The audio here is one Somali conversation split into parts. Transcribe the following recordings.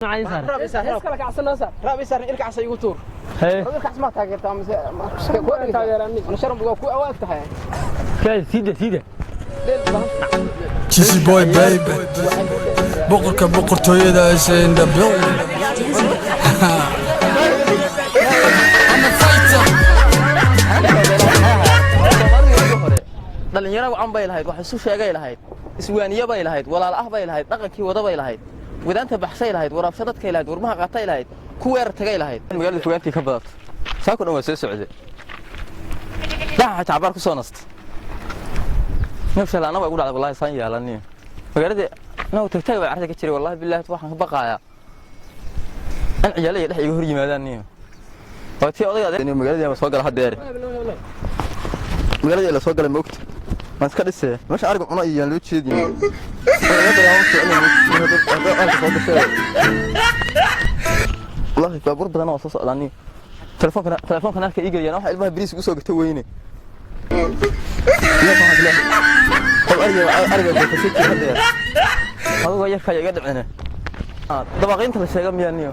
Noocaa saar. Roob isaar, roob. Kala kacsanaa saar. Roob isaar, ilka casa igu tuur. Haye. Roob ilka cas ma taageertaa mise ku Taageerani. Ana sharan waa ku awaag tahay. Kay siida siida. Dheel badan. Cheesy boy baby, boqorka boqortooyada is in the building. I'm a fighter. Soomaalida waagii hore dhalinyaro wacan bay lahayd, wax isu sheegay lahayd, iswaaniye bay lahayd, walaal ah bay lahayd, dhaqankii wada bay lahayd, wadaanta baxshay lahayd, waraabsho dadkay lahayd, warmaha qaatay lahayd, ku weerar tagay lahayd. Magaalada fogaantii ka badato saako dhan waa soo socde, dhaxa jacbaar ku soo nasta nafsha la'aana waa igu dhacday. Wallahi saan yeelaniyo magaalada naw tagtaag baa carrada ka jiray. Wallahi billahi, waxaan ka baqaayaa in ciyaalo iyo dhex iga hor yimaadaan niyo. Waa tii odayga magaaladii soo gala haddeer, magaaladii la soo galay. Moogta waan iska dhisee meesha ariga cuna iyo yaan loo jeedin. Wallahi baabuur badan waa soo socdaan niyo. Telefoonkan telefoonkan halka ii geliyaan, waxa ilmaha bariis ugu soo gata weyne. Qof ariga ariga goofasay jir haddeer, adigoo yarkaya iga dhicine. Dabaqaynta la sheega miyaa niyo?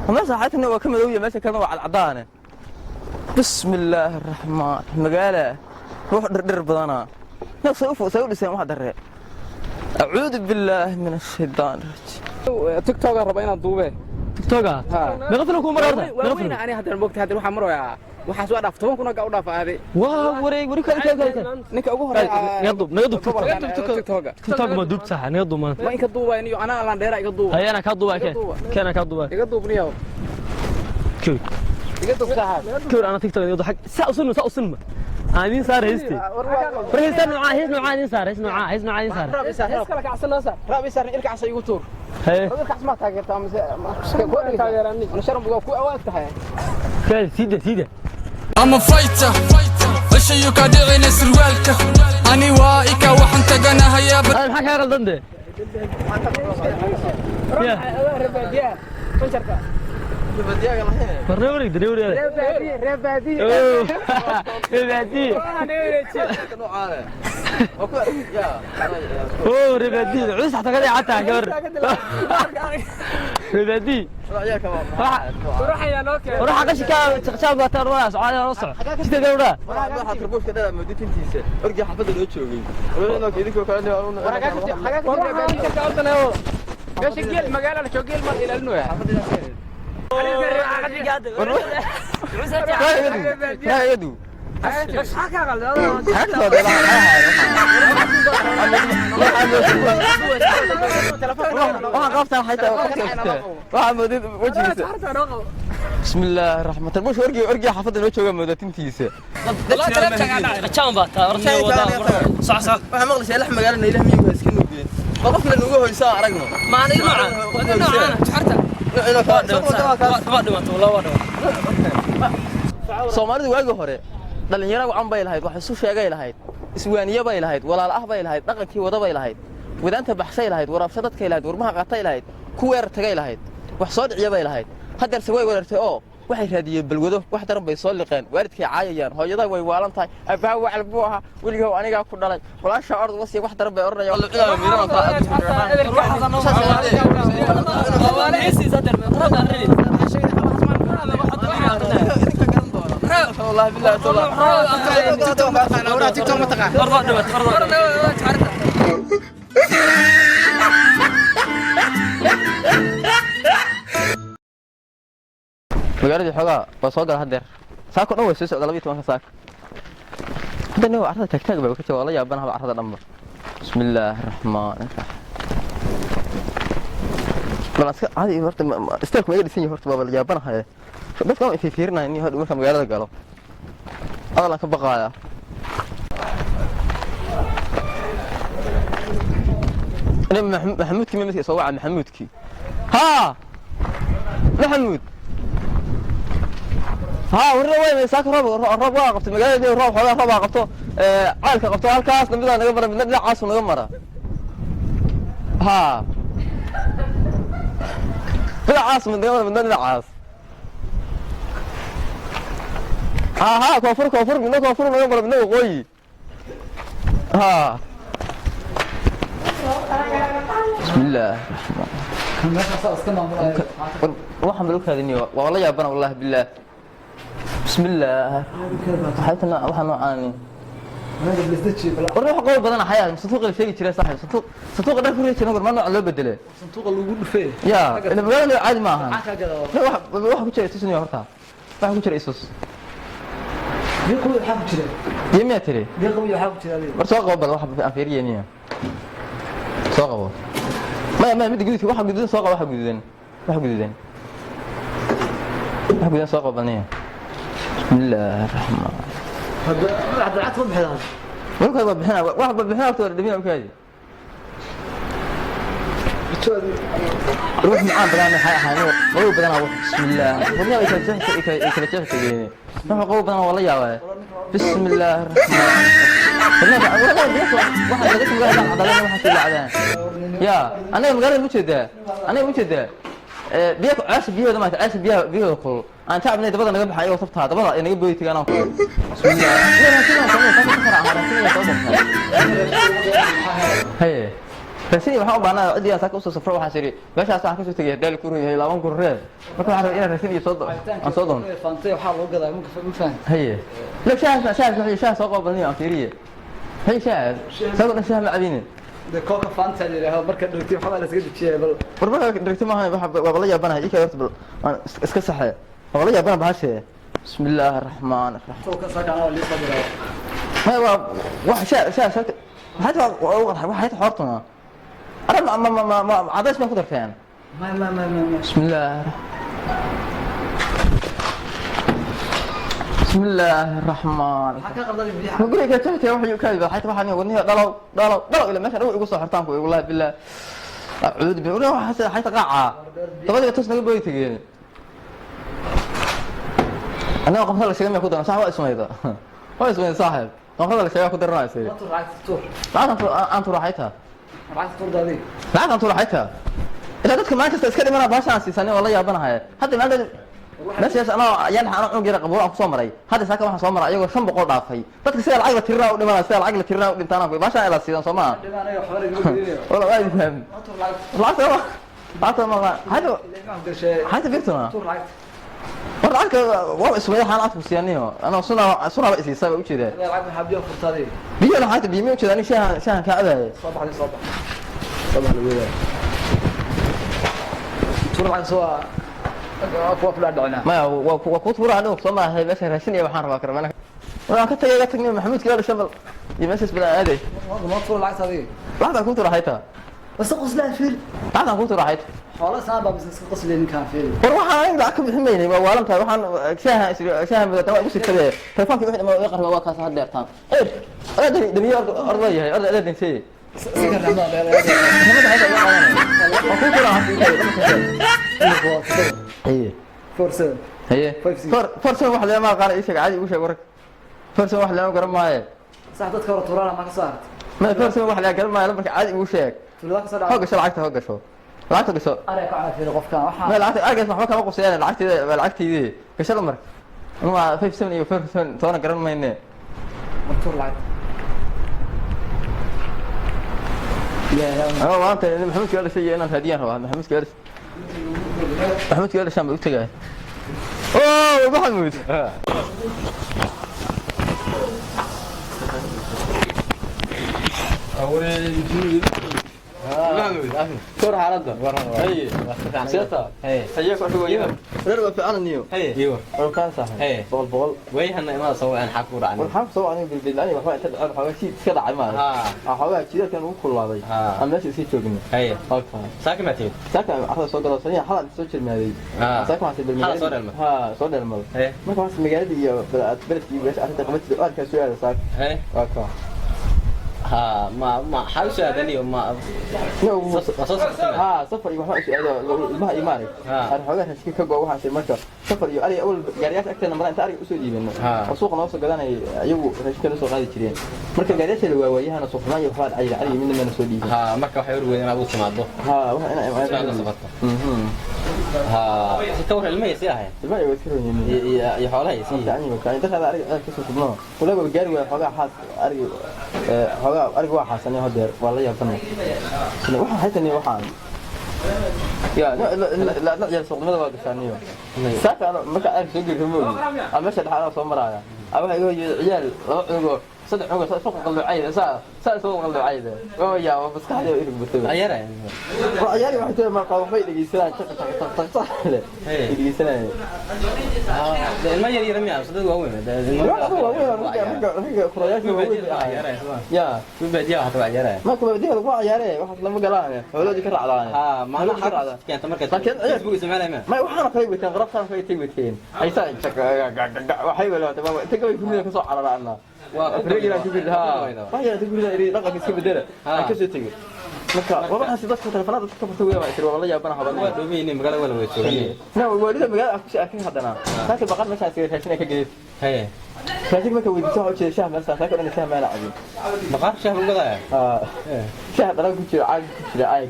Meesha xaytana waa ka madowya, meesha kalena waa cadcadaane. Bismi illaahi araxmaan, magaala ruux dhirdhir badanaa nafsay u say u dhiseen wax darre. Acuudu billaahi min ashaytaan rajiim. TikTok raba inaad duube. TikToka. Meeqa film ku mar horta? Waa Meeqa weyn film? Ani hadda moogta, hadda waxaa maroyaa waxaas waa dhaaf 10,000 ga u dhaaf aaday. Waa wareeg wareeg kale kale kale. Ninka ugu horeeya. Naga duub, naga duub TikTok. TikTok. TikTok ma duub sax, naga duub maanta. Ma inka duubay niyo, anaa laan dheera iga duuba. Haye, ana ka duubaa keen. Keen ana ka duubaa. Iga duub niyo. Kii. Iga duub saaxib. Kii ana TikTok iga duub xag saa usun saa usun ma. Aan idin saar heesti. War heesta noocaa, hees noocaa idin saar, hees noocaa, hees noocaa idin saar. Roob isaar, roob. Kala kacsanaa saar. Roob isaar, ilka casa igu tuur. Haye. Roob ilka cas ma taageertaa mise ku Taageerani. Ana sharan waa ku awaag tahay. Kay siida siida. I'm a fighter. Ishayu ka dhicina surwaalka ani waa ika waxaan taganahayaa. Maxaa kaa qaldan de? Ya. Reer banjarka. War nee wareeg, nee wareeg. Reer baadiye, reer baadiye. Oh. Reer baadiye. Oh, reer baadiye. Cus xataa ka dhacata gabar. Reer baadiye. Ruuxayaa noo keenay. Ruuxa qashinka shaqshaan baa taan wada socda oo soco. Sida gabadha. Waxaa tarbuushka dheer mooditintiisa orgii xaafadda loo joogay. Meesha geel magaala la joogo, geel ma la ilaalinayaa. Yadu. Maxaa kaa qaldan? Waxaan qabtaa xaytaa waxaa moodid wejigiisa. Bismi illaahi raxmaan tarbuushka orgii orgii xaafadda loo jooga moodatintiisa. Shaqshaan baa taa ortay wada. Soco soco. Waxaa maqlaysaa lix magaalo naylah miyigu iska nuugeen. Bal qofkana nuuga hoysaa aragno. Ma ana nooca. Nooca xarta. Waa dhimato, wallah waa dhimato. Soomaalidu waagii hore dhalinyaro wacan bay lahayd, wax isu sheegay lahayd, iswaaniye bay lahayd, walaal ah bay lahayd, dhaqankii wada bay lahayd, wadaanta baxshay lahayd, waraabsho dadkay lahayd, warmaha qaatay lahayd, ku weerar tagay lahayd, wax soo dhiciya bay lahayd. Haddeerse way weerartay oo waxay raadiyeen balwado, wax daran bay soo liqeen, waalidkay caayayaan, hooyadaa way waalan tahay, aabbaha wacal buu ahaa, weligow anigaa ku dhalay, walaasha orod wasiya, wax daran bay odhanayaan. TikTok ma taqaan. War waa dhimato, war waa dhimato. Magaaladii xoogaa waa soo gala haddeer, saako dhan way soo socda, 12-ka saaka. Hadda nin carrada taagtaag baa ka jooga, waa la yaabanahaba carrada dhanba. Bismi illaahi raxmaan raxiim. Bal iska caadi horta, istaagku ma iga dhisan yahay horta? Waaba la yaabanahaye, dadka waan ifiifiirinaya nin hadhow marka magaalada galo adalaan ka baqaaya. Maxamuudkii ma midka soo waca? Maxamuudkii haa, Maxamuud haa, warna way saaka roob roob waa qabtay magaalada, roob xoogaa roob aa qabto, ceelka qabto, halkaasna midaa naga mara, midna dhinacaasu naga mara. Haa, dhinacaas mid naga mara, midna dhinacaas. Haa haa, koonfur koonfur, midna koonfur naga mara, midna waqooyi. Haa, bismillaah raxmaan. Meeshaasaa iska maamulaya. Waxaan bal u kaadiniyo, waa la yaabana, wallahi billaah. Bismillaah, waxay tan waxa noocaani. Anaga blisdeji bal. War wax qowl badan xayaa sanduuqa la sheegi jiray, saaxiib, sanduuqa dhan ku riijin war ma nooc loo bedelay. Sanduuqa lagu dhufee. Ya ila magaalada caadi ma ahan. Maxaa kaa gadaa? Wax ku jira itusniyo, horta wax ku jira isus. Biyo qabow waxaa ku jira. Biyo miyaa tiri? Biyo qabow waxaa ku jira adiga. War soo qabo bal, wax aan fiiriyeyniyo soo qabo. Maya, maya, midda guduudka, waxa guduudan soo qabo, waxa guduudan, waxa guduudan, waxa guduudan soo qabo balniyo. Bismillaahi raxmaan. Hadda lacagta ma bixidaan. Warkaad waa bixina, wax ba bixina horta, waa dhibina ukaadi. Ruux macaan badan waxay ahayn qabow badan wax. Bismillaah, wadnaha ay kala jeexi, ay kala jeexi tageen. Ruux qabow badan waa la yaabaa. Bismillaahi raxmaan. Wadnaha wadnaha waxa laga magaalada cadaalad waxa soo dhacdaan ya anaga magaalada ma jeedaa, anaga ma jeedaa biyo ceesha, biyahooda maanta ceesha biyaha, biyahooda kulul aan tacabnay, dabada naga baxay ayagoo sabtaa dabada ay naga booyi tagaan. Bismillaah, haye raasini waxaan u baahnaa ciddii aan saaka usoo safro. Waxaan idhi meeshaas waxaan kasoo tegay daal ku yahay 20,000 reer. Marka waxaan rabay inaan raasin iyo soo aan soo doono. Faantay waxaa loo gadaa, ma fahan. Haye, la shaah, shaah, shaah, shaah soo qabalniyo aan fiiriye. Haye, shaah sago dhan shaah ma cabine. De kooka faanta la yidhaahdo marka dhigtay waxbaa la iskaga dejiyay bal. War marka dhigtay maahan, waxa waa la yaabanahay ii horta bal waan iska saxay, waa la yaabana bahashe. Bismillaahi raxmaani raxiim. Soo ka saaka anaa lii soo diraa. Ma waa wax shaah, shaah, shaah waxay taa, waxay taa hortuna أنا ما ما ما ما عداش ما كنت فين. ما ما ما ما ما. بسم الله، بسم الله الرحمن maxaa ka qaldan biyaha? ما قولي كتبت يا وحي كذب حتى waxaan wadnihi dhalow dhalow dhalow ila meesha igu soo xirtaan ku, wallahi billah, acuud bi waxa xayta qaaca dabada toos naga booyi tageen. Anaga qofka la sheegay ma ku daran sax, waa ismayda, waa ismayda saaxiib, qofka la sheegay ku daranaysa. Tuur lacagta, tuur. Lacagtan aan tuuraxayta. Lacagta tuur daadi. Lacagtan tuuraxayta ilaa dadka maalin kasta iska dhimana baashaan siisanay, waa la yaabanahay. Hadda maalin meeshaas anoo ayaan anoo cunug yara qabuur aan kusoo maray, hadda saaka waxaan soo maray ayagoo 500 dhaafay. Dadka sida lacag la tirinaa u dhimanaa, sida lacag la tirinaa u dhintaana, baashaan ilaa siidan soo maaha. Dhima anaga waxba nagama gelinayo. Wala waa faham. Tuur lacagta. Lacagta, lacagta ma hada. Ilmaha gashay. Hada birtuna. Tuur lacagta. War lacagta waa ismaya, waxaan lacagta ku siiyaniyo anoo sunaa sunaa isiisay baa ujeedaa. Adiga lacag maxaa biyo furtaaday? Biyo lacagta biyo ma ujeeda aniga, shaahan shaahan kaa cabaaya. Soo baxday, soo bax, soo bax lagu weedaa. Tuur lacagta, soo kuwa kula dhacnaa. Maya, waa kuu tuuraa anigu soo maahay meesha raashin iyo waxaan rabaa karmana waan ka tagay, ga tagnay Maxamuud kala dhashay bal iyo meeshaas bal aaday. Ma tuur lacagta adiga. Lacagtaan kuu tuura hayta. Bas qoslaa fiir. Lacagtaan kuu tuura hayta. Xoolo saan baa business ka qoslay ninkaan fiir. War waxaan aniga lacag ka bixin maynay, waa waalan tahay. Waxaan shaahan shaahan madata waa igu sirtadee telefonkii wixii dhamaa iga qarba, waa kaas had dheertaan eer adaa damiye orda yahay orda adaa danseeye. Si ka raxmada dheer. Maxamed hayta waa qaadanaya, waa kuu tuura hayta. Haye. 47. Haye. 56. 47 wax leema qaana, ii sheeg caadi igu sheeg warka. 47 wax leema garan maaye. Sax, dadka hore tuurana ma ka soo hartay? Ma 47 wax leema garan maaye, lambarka caadi igu sheeg. Tuulada ka soo hoo dhacay. Gasho lacagta, hoo gasho lacagta, gasho. Arey ka caafiyo qofkan waxaa. Ma lacagta argays waxba kama qusayaan, lacagtayda waa lacagtaydii, gasho lambarka. Waa 57 iyo 47 toona garan mayne. Ma tuur lacagta. Ilaahay. Ama maanta Maxamuud kaa dhashay iyo inaan raadiyaan rabaa. Maxamuud kaa dhashay, Maxamuud kaa dhashaan bay u tagay. Oo Maxamuud. Kor xaaladda. Haye. Seeta. Haye ku dhaweeyo. Reer waa fiican niyo. Iyo. War kaan saaxay. Haye. Boqol boqol. Wayhana imaada soo aan xaq u dhacnay. War xaq soo aniga bilbil aniga waxba inta dhacay waxaa shiid iska dhacay ma. Ha. Waxaa jiidadkan ugu kulaaday. Ha. Aan meesha sii joogno. Haye. Halkan. Saaka ma timid? Saaka axda soo galo saniya xalad soo jirmaaday. Ha. Saaka waxaan bilbil. Xalad soo dheelmad. Ha, soo dheelmad. Haye. Marka waxaan magaalada iyo beledkii meesha arrinta qabatida aadka soo aada saaka. Haye. Waa ka. Ha, ma xal soo aadaniyo ma No, waa soo safartay. Ha, safar iyo waxba isu aado ilmaha iyo maarig. Ha. Aan xoogaa raashinka ka goo waxaan marka safar iyo ariga awal gaariyaasha agteena maraa inta ariga usoo iibino. Ha. Oo suuqa noo soo gadanay ayagu raashinka noo soo qaadi jireen. Marka gaariyaasha la waawaayahana suuq xumaan iyo waxbaa dhacay ariga midna mana soo dhiibin. Ha, marka waxay urweydeen inaad u timaado. Ha, waxa ina Soo la safarto. Mhm. Ha, si ka war ilmaha si ahayn. Ilmaha iyo iska roonyihiin. Iyo iyo xoolaha si. Marka aniga ka inta qaada ariga ka soo shubno. Walaaba gaari waa xoogaa xaas ariga xoogaa ariga waa xaasanay hodeer waa la yaabanay. Waxa haytani waxaan Ya la ciyaal suuqnimada waa gashaaniyo saaka ano marka aan soo geli moogi ama meesha dhexaana soo maraaya ama waxa iga yimid ciyaal laba cunugoo saddex cunugoo saa isku qalqalloocayda saa isku qalqalloocayda waa yaaba maskaxdii oo irig batay. Ciyaaraya. Waa ciyaari waxay tahay marka waxbay dhegeysanayaan taq taq taq taq taq leh dhegeysanayaan. Ilma yar yar miyaa dad waaweyn? Ragga kurayaasha waaweyn bay ahaayeen ya. Baadiyaha waxaa ciyaaraya. Marka baadiyaha lagu ciyaaree waxaas lama galaan, xooloodii ka raacdaan. Ha, macnaha xaq keenta marka Laakiin Facebook isticmaalaya ma may waxaana kale wateen qarabtaan kale tay wateen aysaa waxay walaatay inta gabay gurida kasoo cararaana Waa ku reegira ku gurida ha gabayda. wax yar gurida iri dhaqanka iska bedela aan kasoo tegay marka waa waxaas dadka telefoonada dadka ka furtay waa isir waa la yaabana waa haban dhoomaynin magaalada waa la wada joogay. Na waalida magaalada ku arkay haddana saaka baqar meeshaan iska raashin ka geeyay. Haye. Raashin marka weydiiso waxa u jeeda shaah meel saaka dhan shaah meel cabin. Maqaar shaah lagu gadaya. Ah, shaah dhala ku jira caag ku jira caag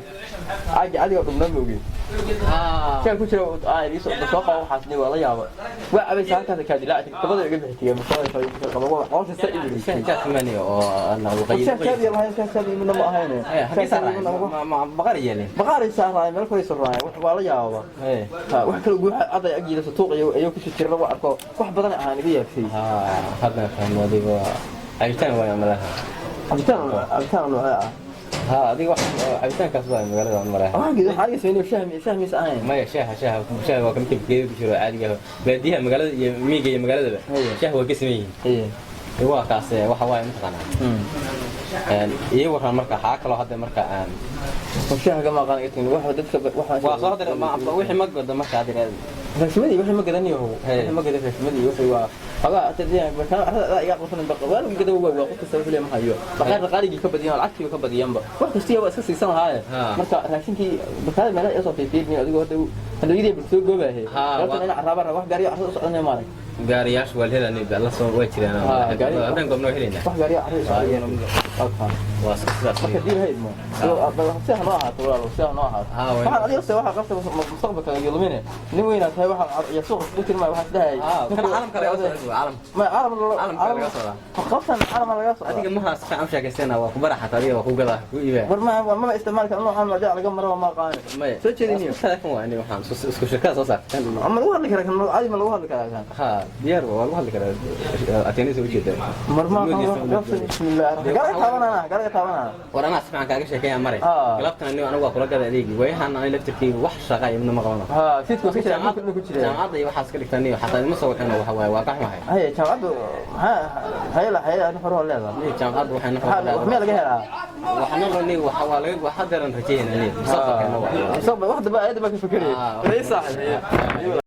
caag adiga dhumna moogin shaah ku jira ay soo soo qabo waxaas ni waa la yaaba waa cabay saankaas ka dilaaci dabada iga bixiyay masoo soo qabo waa qoosha sa igu Shaah jaas mani oo aan lagu qayb. shaah kaadi lahayn shaah kaadi midna ma ahayn. Halkee saaray ma baqar yeelin? Baqaar saaray meel kale soo wax waa la yaaba. Haye. Ha, wax kale guuxa aday agiida suuq iyo ayo ku jira lagu arko wax badan aan iga yaabsay. Ha, hadda fahmo adiga cabitaan waa malaha. Cabitaan noocee ah? Ha, adiga wax cabitaankaas waa magaalada aan malaha. Waxaan geedo waxaan sameeyay shaah shaah mis ahayn. Maya, shaaha waa kamid geedo ku jiro caadiga ah baadiyaha magaalada iyo miyiga iyo magaaladaba. Haye. Shaah waa ka sameeyeen. Ee. Waa kaas waxa waaye mataqaanaa iyo waran marka xaa kaloo hadda marka aan shaaha ma qaan itin wax dadka waxa waa soo hadda ma wixii ma godo marka hadda raasmadii wixii ma gadaniyo Haye. wixii ma gadan raasmadii wixii waa xogaa tadiyan marka arada iga qofna baqa waa lagu gadan waa qof kasta wixii ma hayo baqaar qaaligii ka badiyaan lacagtii ka badiyaanba wax kasta waa iska siisan lahaaye. Ha. Marka raashinkii baqaar meelaha soo fiifiin adigu hadda hadda bal soo goobahay. Ha, horta ina caraba wax gaariyo carada u soconaya maarag. Gaariyaashu waa la helanay la soo waa jiraan. Ha, gaari- Haddaan goobna waa helaynaa. Wax gaariyo carada u soconaya Waa iska sidaas. Marka diin hayd ma si ha noo ahaato walaalo si ha noo ahaato. Ha, waa waxaan adiga se waxaa qabta mustaqbalka iyo lumine nin weynaa tahay waxaan iyo suuqa ku tirmay waxaan isdhahayay. Ha, kan caalamka laga soo caalam. Ma caalam Caalamka laga socdaa. Qabsan caalam laga socdaa. Adiga maha si fiican u sheekaysana waa ku baraxata adiga waa ku gadaa ku iibaa. War ma isticmaalka noocan la laga maro ma qaani. Maya. Soo jeediniyo. Isku telefoon waa aniga waxaan isku shirkada soo saartay. Ma lagu hadli karaa kan caadi ma lagu hadli karaa kan? Ha, diyaar waa lagu hadli karaa ateenaysa ujeedaa. Mar ma qabsan bismillaah garaga taabanana garaga taabanana. War anaa si fiican kaaga sheekeeyaa maray. Ah. Galabtan anigu anigu waa kula gada adeegi waayahan ani laftirkeyga wax shaqa ibna ma qabano. Ha, sidku iska jira markuu ku jira. Jaamacadda iyo waxaas ka dhigtaa niyo xataa ima soo wixino waxa waaye waa ka xumahay. Haye, jaamacaddu maxaa hayla hayla hore oo leedahay? Niyo jaamacadda waxay maxaa wax meel laga helaa? Waxna loo niyo waxa waa laga waxa daran rajeynaa niyo mustaqbalkeena waa mustaqbal wax daba aad baa ka fikirayay. Ah. Rey saaxiib.